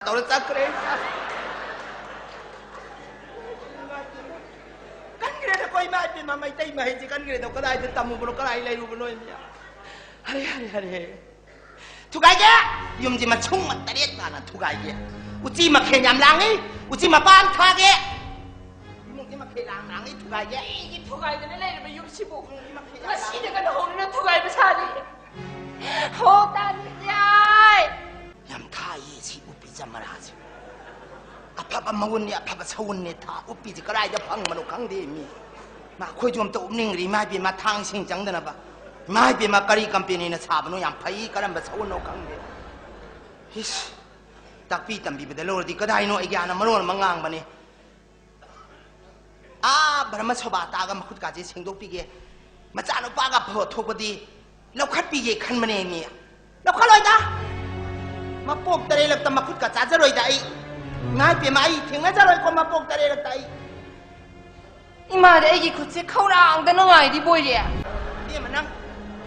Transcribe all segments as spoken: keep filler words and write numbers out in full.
ꯇꯧꯔ ꯆꯠꯈ꯭ꯔꯦ꯫ ꯀꯟꯈ꯭ꯔꯦꯗꯀꯣ, ꯏꯃꯥ ꯏꯕꯦꯝꯃ, ꯃꯩꯇꯩ ꯃꯍꯩꯁꯦ ꯀꯟꯈ꯭ꯔꯦꯗꯣ꯫ ꯀꯗꯥꯏꯗ ꯇꯝꯃꯨꯕꯅꯣ, ꯀꯗꯥꯏ ꯂꯩꯔꯨꯕꯅꯣ, ꯏꯃꯥ? ꯍꯔꯦ, ꯍꯔꯦ, ꯍꯔꯦ꯫ ꯊꯨꯒꯥꯏꯒꯦ! ꯌꯨꯝꯁꯤ ꯃꯁꯨꯡ ꯇꯔꯦꯠ ꯇꯥꯅ ꯊꯨꯒꯥꯏꯒꯦ꯫ ꯎꯆꯤ ꯃꯈꯦꯟ ꯌꯥꯝ ꯂꯥꯡꯉꯤ, ꯎꯆꯤ ꯃꯄꯥꯟ ꯊꯥꯒꯦ꯫ ꯏꯃꯨꯡꯁꯤ ꯃꯈꯦꯟ ꯂꯥꯡ ꯂꯥꯡꯉꯤ, ꯊꯨꯒꯥꯏꯒꯦ꯫ ꯑꯩꯒꯤ ꯊꯨꯒꯥꯏꯗꯅ ꯂꯩꯔꯕ ꯌꯨꯝꯁꯤꯕꯨ ꯏꯃꯨꯡꯁꯤ ꯃꯈꯦꯟ ꯌꯥꯝ ꯂꯥꯡꯉꯤ꯫ ꯉꯁꯤꯗꯒꯤ ꯍꯧꯅ ꯊꯨꯒꯥꯏꯕ ꯁꯥꯔꯤ꯫ ꯍꯣ, ꯇꯥꯅꯤꯡꯗꯦ꯫ ꯌꯥꯝ ꯊꯥꯏꯌꯦ ꯁꯤ ꯎꯄꯤ ꯆꯃꯔꯥꯁꯦ꯫ ꯑꯐꯕ ꯃꯒꯨꯟꯅꯤ, ꯑꯐꯕ ꯁꯒꯨꯟꯅꯤ꯫ ꯊꯥ ꯎꯞꯄꯤꯁꯦ ꯀꯗꯥꯏꯗ ꯐꯪꯕꯅꯣ ꯈꯪꯗꯦ ꯃꯤ꯫ ꯃꯥ ꯑꯩꯈꯣꯏꯁꯨ ꯑꯝꯇ ꯎꯞꯅꯤꯡꯈ꯭ꯔꯦ, ꯏꯃꯥ ꯏꯕꯦꯝꯃ, ꯊꯥꯡ ꯏꯁꯤꯡ ꯆꯪꯗꯅꯕ꯫ ꯏꯃꯥ ꯏꯕꯦꯝꯃ, ꯀꯔꯤ ꯀꯝꯄꯦꯅꯤꯅ ꯁꯥꯕꯅꯣ, ꯌꯥꯝ ꯐꯩ, ꯀꯔꯝꯕ ꯁꯒꯨꯟꯅꯣ ꯈꯪꯗꯦ꯫ ꯏꯁ, ꯇꯥꯛꯄꯤ ꯇꯝꯕꯤꯕꯗ ꯂꯧꯔꯗꯤ ꯀꯗꯥꯏꯅꯣ ꯑꯩ ꯒ꯭ꯌꯥꯟꯅ ꯃꯔꯣꯟ ꯑꯃ ꯉꯥꯡꯕꯅꯦ꯫ ꯑꯥ, ꯕ꯭ꯔꯍꯃ ꯁꯣꯕꯥꯇꯥꯒ ꯃꯈꯨꯠꯀꯥꯁꯦ ꯁꯦꯡꯗꯣꯛꯄꯤꯒꯦ꯫ ꯃꯆꯥꯅꯨꯄꯥꯒ ꯐꯕ ꯊꯣꯛꯄꯗꯤ ꯂꯧꯈꯠꯄꯤꯒꯦ ꯈꯟꯕꯅꯦ ꯃꯤ꯫ ꯂꯧꯈꯠꯂꯣꯏꯗ꯫ ꯃꯄꯣꯛ ꯇꯔꯦꯠꯂꯛꯇ ꯃꯈꯨꯠꯀ ꯆꯥꯖꯔꯣꯏꯗ ꯑꯩ꯫ ꯏꯃꯥ ꯏꯕꯦꯝꯃ, ꯑꯩ ꯊꯦꯡꯅꯖꯔꯣꯏꯀꯣ ꯃꯄꯣꯛ ꯇꯔꯦꯠꯂꯛꯇ ꯑꯩ꯫ ꯏꯃꯥꯗꯤ ꯑꯩꯒꯤ ꯈꯨꯠꯁꯦ ꯈꯧꯔꯥꯡꯗꯅ ꯉꯥꯏꯔꯤꯕꯣꯏꯔꯦ꯫ ꯏꯕꯦꯝꯃ, ꯅꯪ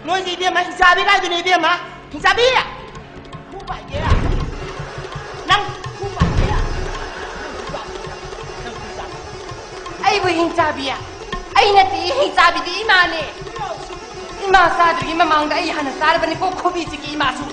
ꯅꯣꯏꯒꯤ ꯏꯕꯦꯝꯃ ꯍꯤꯡꯆꯥꯕꯤ ꯀꯥꯏꯗꯨꯅꯦ ꯏꯕꯦꯝꯃ? ꯍꯤꯡꯆꯥꯕꯤ! ꯈꯨ ꯄꯥꯏꯒꯦ? ꯅꯪ ꯈꯨ ꯄꯥꯏꯒꯦ? ꯅꯪ ꯈꯨ ꯄꯥꯏꯒꯦ? ꯅꯪ ꯈꯨ ꯄꯥꯏꯒꯦ? ꯑꯩꯕꯨ ꯍꯤꯡꯆꯥꯕꯤ? ꯑꯩ ꯅꯠꯇꯦ, ꯍꯤꯡꯆꯥꯕꯤꯗꯤ ꯏꯃꯥꯅꯦ꯫ ꯏꯃꯥ ꯆꯥꯗ꯭ꯔꯤꯉꯩ ꯃꯃꯥꯡꯗ ꯑꯩ ꯍꯥꯟꯅ ꯆꯥꯔꯕꯅꯤꯀꯣ, ꯈꯨꯕꯤ ꯆꯤꯛꯀꯤ ꯏꯃꯥꯁꯨ꯫